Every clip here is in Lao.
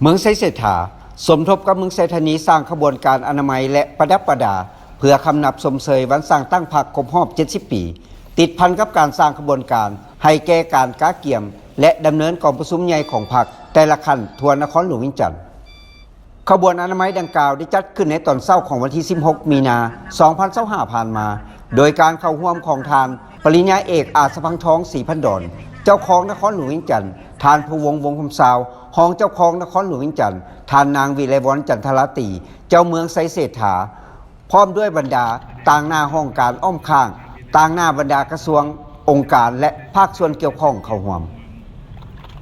ເມືອງໄຊເສດຖາ ສົມທົບກັບເມືອງໄຊທານີ ສ້າງຂະບວນການອະນາໄມ ແລະ ປະດັບປະດາ ເພື່ອຄຳນັບຊົມເຊີຍວັນສ້າງຕັ້ງພັກຄົບຮອບເຈັດສິບປີ, ຕິດພັນກັບການສ້າງຂະບວນການໃຫ້ແກ່ການກະກຽມ ແລະ ດຳເນີນກອງປະຊຸມໃຫຍ່ຂອງພັກແຕ່ລະຂັ້ນທົ່ວນະຄອນຫຼວງວຽງຈັນ. ຂະບວນອະນາໄມດັ່ງກ່າວໄດ້ຈັດຂຶ້ນໃນຕອນເຊົ້າຂອງວັນທີສິບຫົກ ມີນາ ສອງພັນຊາວຫ້າ ຜ່ານມາ, ໂດຍການເຂົ້າຮ່ວມຂອງທ່ານປະລິນຍາເອກ ອາດສະພັງທອງ ສີພັນດອນ ເຈົ້າຄອງນະຄອນຫຼວງວຽງຈັນ, ທ່ານ ພູວົງ ວົງຄຳຊາວ ຮອງເຈົ້າຄອງນະຄອນຫຼວງວຽງຈັນ, ທ່ານນາງ ວິໄລວອນ ຈັນທະລາຕີ ເຈົ້າເມືອງໄຊເສດຖາ ພ້ອມດ້ວຍບັນດາຕາງໜ້າຫ້ອງການອ້ອມຂ້າງ, ຕາງໜ້າບັນດາກະຊວງ, ອົງການ ແລະ ພາກສ່ວນກ່ຽວຂ້ອງເຂົ້າຮ່ວມ.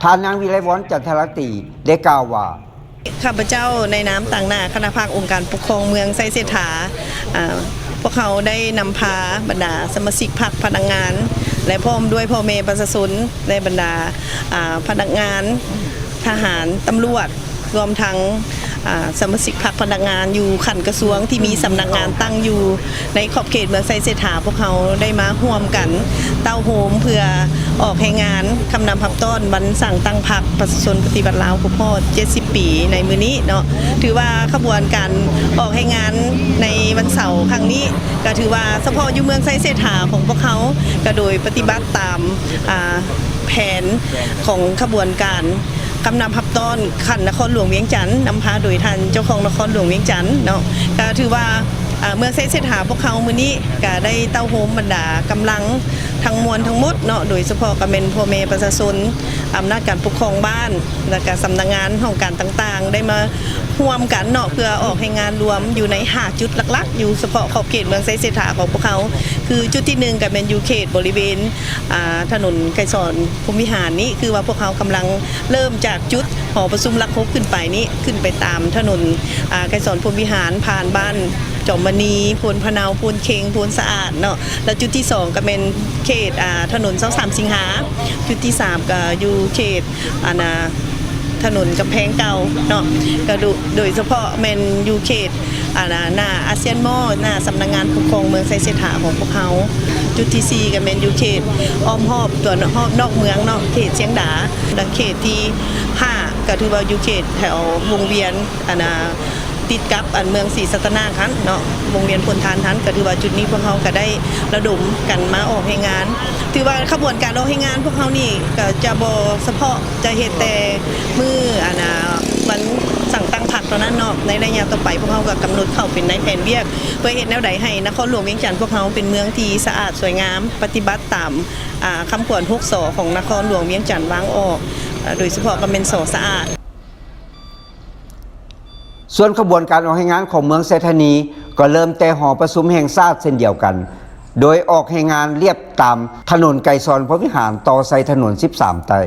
ທ່ານນາງ ວິໄລວອນ ຈັນທະລາຕີ ໄດ້ກ່າວວ່າ: ຂ້າພະເຈົ້າໃນນາມຕາງໜ້າຄະນະພັກອົງການປົກຄອງເມືອງໄຊເສດຖາ, ອາ, ພວກເຮົາໄດ້ນຳພາບັນດາສະມາຊິກພັກ, ພະນັກງານ ແລະ ພ້ອມດ້ວຍພໍ່ແມ່ປະຊາຊົນ ແລະ ບັນດາ, ອາ, ພະນັກງານ, ທະຫານ, ຕຳຫຼວດ ລວມທັງ, ອາ, ສະມາຊິກພັກ, ພະນັກງານຢູ່ຂັ້ນກະຊວງທີ່ມີສຳນັກງານຕັ້ງຢູ່ໃນຂອບເຂດເມືອງໄຊເສດຖາ, ພວກເຮົາໄດ້ມາຮ່ວມກັນເຕົ້າໂຮມເພື່ອອອກແຮງງານຄຳນັບຮັບຕ້ອນວັນສ້າງຕັ້ງພັກປະຊາຊົນປະຕິວັດລາວຄົບຮອບເຈັດສິບປີໃນມື້ນີ້ເນາະ. ຖືວ່າຂະບວນການອອກແຮງງານໃນວັນເສົາຄັ້ງນີ້ ກະຖືວ່າສະເພາະຢູ່ເມືອງໄຊເສດຖາຂອງພວກເຮົາ ກະໂດຍປະຕິບັດຕາມ, ອາ, ແຜນຂອງຂະບວນການ ຄຳນັບຮັບຕ້ອນຂັ້ນນະຄອນຫຼວງວຽງຈັນ ນຳພາໂດຍທ່ານເຈົ້າຄອງນະຄອນຫຼວງວຽງຈັນເນາະ. ກະຖືວ່າ, ອາ, ເມືອງໄຊເສດຖາພວກເຮົາມື້ນີ້ກະໄດ້ເຕົ້າໂຮມບັນດາກຳລັງທັງມວນທັງໝົດເນາະ, ໂດຍສະເພາະກະແມ່ນພໍ່ແມ່ປະຊາຊົນ, ອຳນາດການປົກຄອງບ້ານ ແລະ ກະສຳນັກງານຫ້ອງການຕ່າງໆ ໄດ້ມາຮ່ວມກັນເນາະ ເພື່ອອອກແຮງງານລວມຢູ່ໃນຫ້າຈຸດຫຼັກໆ ຢູ່ສະເພາະຂອບເຂດເມືອງໄຊເສດຖາຂອງພວກເຮົາ. ຄືຈຸດທີໜຶ່ງກະແມ່ນຢູ່ເຂດບໍລິເວນ, ອາ, ຖະໜົນໄກສອນ ພົມວິຫານນີ້ ຄືວ່າພວກເຮົາກຳລັງເລີ່ມຈາກຈຸດຫໍປະຊຸມຫຼັກຫົກຂຶ້ນໄປນີ້ ຂຶ້ນໄປຕາມຖະໜົນ, ອາ, ໄກສອນພົມວິຫານ ຜ່ານບ້ານຈອມມະນີ, ໂພນພະເນົາ, ໂພນເຄັງ, ໂພນສະອາດເນາະ. ແລ້ວຈຸດທີສອງກະແມ່ນເຂດ, ອາ, ຖະໜົນຊາວສາມສິງຫາ, ຈຸດທີສາມກະຢູ່ເຂດ, ອັນນ່າ, ຖະໜົນກຳແພງເກົ່າເນາະ, ກະໂດ, ໂດຍສະເພາະແມ່ນຢູ່ເຂດ, ອັນນ່າ, ໜ້າອາຊຽນມໍ, ໜ້າສຳນັກງານປົກຄອງເມືອງໄຊເສດຖາຂອງພວກເຮົາ. ຈຸດທີສີ່ກະແມ່ນຢູ່ເຂດອ້ອມຮອບຕົວນອກ, ຮອບນອກເມືອງເນາະ, ເຂດຊຽງດາ. ແລະ ເຂດທີຫ້າກະຖືວ່າຢູ່ເຂດແຖວວົງວຽນ, ອັນນ່າ, ຕິດກັບອັນເມືອງສີສັດຕະນາກຫັ້ນເນາະ, ວົງວຽນໂພນທານຫັ້ນ. ກະຖືວ່າຈຸດນີ້ພວກເຮົາກະໄດ້ລະດົມກັນມາອອກແຮງງານ. ຖືວ່າຂະບວນການອອກແຮງງານພວກເຮົານີ້ກະຈະບໍ່ສະເພາະ ຈະເຮັດແຕ່ມື້, ອັນນ່າ, ວັນສ້າງຕັ້ງພັກເທົ່ານັ້ນເນາະ. ໃນໄລຍະຕໍ່ໄປພວກເຮົາກະກຳນົດເຂົ້າເປັນໃນແຜນວຽກ ເພື່ອເຮັດແນວໃດໃຫ້ນະຄອນຫຼວງວຽງຈັນພວກເຮົາເປັນເມືອງທີ່ສະອາດສວຍງາມ, ປະຕິບັດຕາມ, ອາ, ຄຳຂວັນຫົກ ສ ຂອງນະຄອນຫຼວງວຽງຈັນວາງອອກ, ອາ, ໂດຍສະເພາະກະແມ່ນ ສ ສະອາດ. ສ່ວນຂະບວນການອອກແຮງງານຂອງເມືອງໄຊທານີ ກໍເລີ່ມແຕ່ຫໍປະຊຸມແຫ່ງຊາດເຊັ່ນດຽວກັນ, ໂດຍອອກແຮງງານລຽບຕາມຖະໜົນໄກສອນພົມວິຫານ ຕໍ່ໃສ່ຖະໜົນສິບສາມໃຕ້.